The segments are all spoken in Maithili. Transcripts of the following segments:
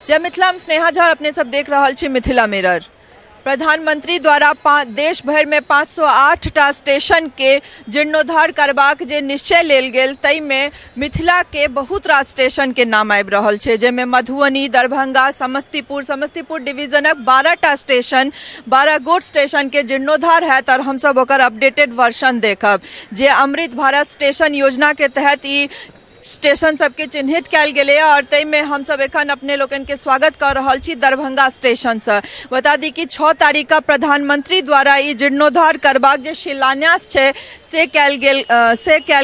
जय मिथिला, हम स्नेहा झा, अपने सब देख रहल छी मिथिला मिरर। प्रधानमंत्री द्वारा देश भरिमे 508 टा स्टेशनके जीर्णोद्धार करबाक जे निश्चय लेल गेल, ताहिमे मिथिलाके बहुत रास स्टेशनके नाम आबि रहल छै, जाहिमे मधुबनी, दरभंगा, समस्तीपुर, समस्तीपुर डिवीजनक 12 टा स्टेशन, 12 गोट स्टेशनके जीर्णोद्धार हैत आओर हमसब ओकर अपडेटेड वर्जन देखब। जे अमृत भारत स्टेशन योजनाके तहत ई स्टेशन सबके चिन्हित कयल गेलैए आओर ताहिमे हमसब एखन अपने लोकनिके स्वागत कऽ रहल छी दरभंगा स्टेशनसँ। बता दी कि 6 तारीखके प्रधानमंत्री द्वारा ई जीर्णोद्धार करबाक जे शिलान्यास छै से कयल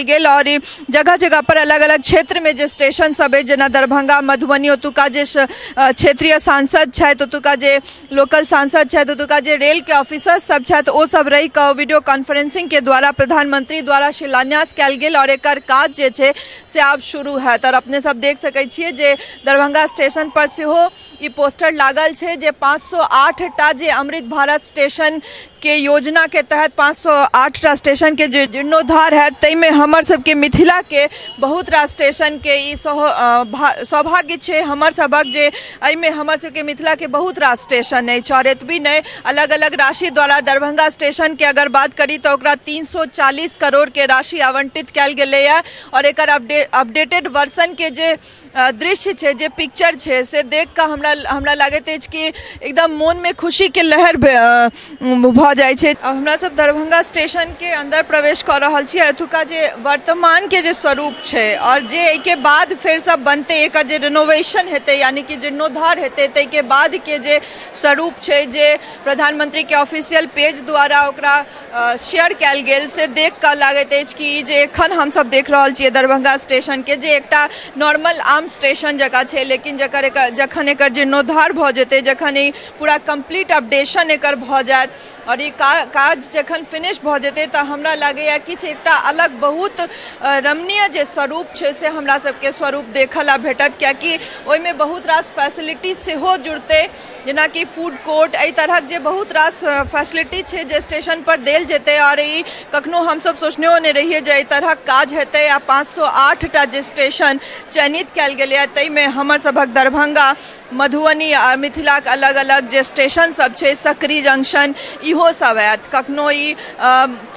गेल आओर ई जगह जगह पर अलग अलग क्षेत्रमे जे स्टेशन सब अछि, जेना दरभंगा, मधुबनी, ओतुका जे क्षेत्रीय सांसद छथि, ओतुका जे लोकल सांसद छथि, ओतुका जे रेलके ऑफिसर सब छथि, ओ सब रहि कऽ वीडियो कॉन्फ्रेंसिंगके द्वारा प्रधानमंत्री द्वारा शिलान्यास कयल गेल आओर एकर काज जे छै से आब शुरू हैत। आओर अपने सब देख सकै छियै जे दरभंगा स्टेशन पर सेहो ई पोस्टर लागल छै जे 508 टा जे अमृत भारत स्टेशन के योजना के तहत 508 टा स्टेशन के जे जीर्णोद्धार हैत, ताहिमे हमर सबके मिथिला के बहुत रास स्टेशन के ई सौभाग्य छै हमर सभक जे एहिमे हमर सबके मिथिला के बहुत रास स्टेशन अछि। आओर एतबी नहि, अलग अलग राशि द्वारा दरभंगा स्टेशन के अगर बात करी तऽ ओकरा 340 करोड़ के राशि आवंटित कयल गेलैए। आओर एकर अपडेटेड वर्जन के जे दृश्य छै, जे पिक्चर छै, से देख कऽ हमरा हमरा लागैत अछि कि एकदम मोनमे खुशीके लहर भऽ जाइ छै। हमरा सब दरभंगा स्टेशनके अन्दर प्रवेश कऽ रहल छी आओर एतुका जे वर्तमानके जे स्वरूप छै आओर जे एहिके बाद फेरसँ बनतै, एकर जे रिनोवेशन हेतै, यानि कि जीर्णोद्धार हेतै, ताहिके बादके जे स्वरूप छै, जे प्रधानमन्त्रीके ऑफिशियल पेज द्वारा ओकरा शेयर कयल गेल, से देख कऽ लागैत अछि कि जे एखन हमसभ देख रहल छियै दरभंगा स्टेशनके, जे एकटा नॉर्मल आम स्टेशन जकाँ छै, लेकिन जकर एकर जखन एकर जीर्णोद्धार भऽ जेतै, जखन ई पूरा कम्प्लीट अपडेशन एकर भऽ जायत आओर ई काज जखन फिनिश भऽ जेतै, तऽ हमरा लागैए किछु एकटा अलग बहुत रमणीय जे स्वरूप छै से हमरा सबके स्वरूप देखऽ लए भेटत, कियाकि ओहिमे बहुत रास फैसिलिटी सेहो जुड़तै, जेनाकि फूड कोर्ट, एहि तरहक जे बहुत रास फैसिलिटी छै जे स्टेशन पर देल जेतै। आओर ई कखनो हमसब सोचनेहो नहि रहियै जे एहि तरहक काज हेतै आ 508 टा जे स्टेशन चयनित कयल गेलैए, ताहिमे हमर सभक दरभंगा, मधुबनी आ मिथिलाके अलग अलग जे स्टेशन सब छै, सकरी जंक्शन, इहो सब आयत। कखनो ई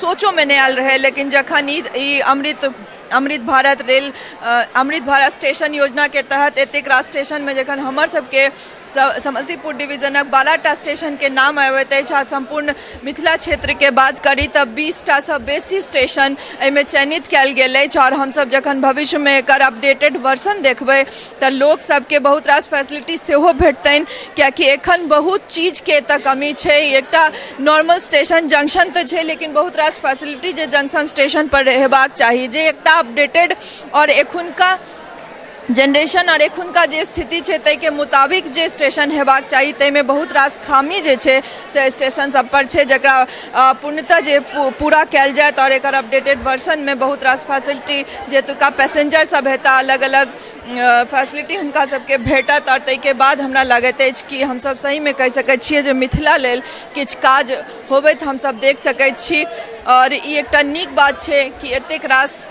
सोचोमे नहि आयल रहै, लेकिन जखन ई ई अमृत अमृत भारत रेल अमृत भारत स्टेशन योजनाके तहत एतेक रास स्टेशनमे जखन हमर सबके समस्तीपुर डिवीजनक 12 टा स्टेशनके नाम अबैत अछि आ सम्पूर्ण मिथिला क्षेत्रके बात करी तऽ 20 टासँ बेसी स्टेशन एहिमे चयनित कयल गेल अछि। आओर हमसब जखन भविष्यमे एकर अपडेटेड वर्जन देखबै तऽ लोक सबके बहुत रास फैसिलिटी सेहो भेटतनि, कियाकि एखन बहुत चीजके एतऽ कमी छै। एकटा नॉर्मल स्टेशन जंक्शन तऽ छै, लेकिन बहुत रास फैसिलिटी जे जंक्शन स्टेशन पर हेबाक चाही, जे एकटा अपडेटेड आओर एखुनका जेनरेशन आओर एखुनका जे स्थिति छै ताहिके मुताबिक जे स्टेशन हेबाक चाही, ताहिमे बहुत रास खामी जे छै से स्टेशन सब पर छै, जकरा पूर्णतः जे पूरा कयल जायत आओर एकर अपडेटेड वर्जनमे बहुत रास फैसिलिटी जे एतुका पैसेंजर सब हेता, अलग अलग फैसिलिटी हुनका सबके भेटत। आओर ताहिके बाद हमरा लगैत अछि कि हमसब सहीमे कहि सकैत छियै जे मिथिला लेल किछु काज होबैत हमसब देख सकैत छी। आओर ई एकटा नीक बात छै कि एतेक रास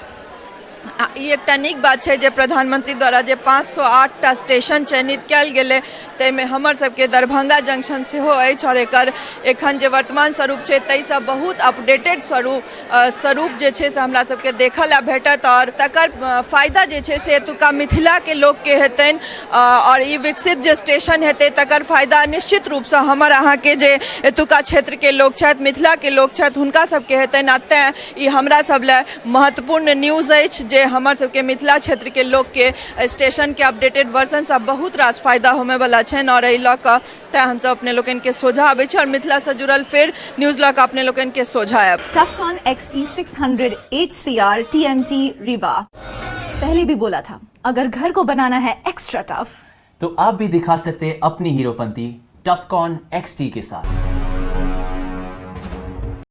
ई एकटा नीक बात छै जे प्रधानमंत्री द्वारा जे 508 टा स्टेशन चयनित कयल गेलै, ताहिमे हमर सबके दरभंगा जंक्शन सेहो अछि। आओर एकर एखन जे वर्तमान स्वरूप छै, ताहिसँ बहुत अपडेटेड स्वरूप स्वरूप जे छै से हमरा सबके देखऽ लए भेटत। आओर तकर फायदा जे छै से एतुका मिथिलाके लोकके हेतनि। आओर ई विकसित जे स्टेशन हेतै, तकर फायदा निश्चित रूपसँ हमर अहाँके जे एतुका क्षेत्रके लोक छथि, मिथिलाके लोक छथि, हुनका सबके हेतनि। आ तेँ ई हमरा सब लए महत्वपूर्ण न्यूज अछि जे हमर सबके मिथिला क्षेत्रके लोकके स्टेशनके अपडेटेड वर्जनसँ बहुत रास फायदा होमयवला छनि। आओर एहि लऽ कऽ तेँ हमसब अपने लोकनिके सोझा अबै छी आओर मिथिलासँ जुड़ल फेर न्यूज लऽ कऽ अपने लोकनिके सोझा आयब। Tufcon XT600 HCR TMT Rebar। पहले भी बोला था, अगर घर को बनाना है एक्स्ट्रा टफ तो आप भी दिखा सकते हैं अपनी हीरोपंती टफकॉन XT के साथ।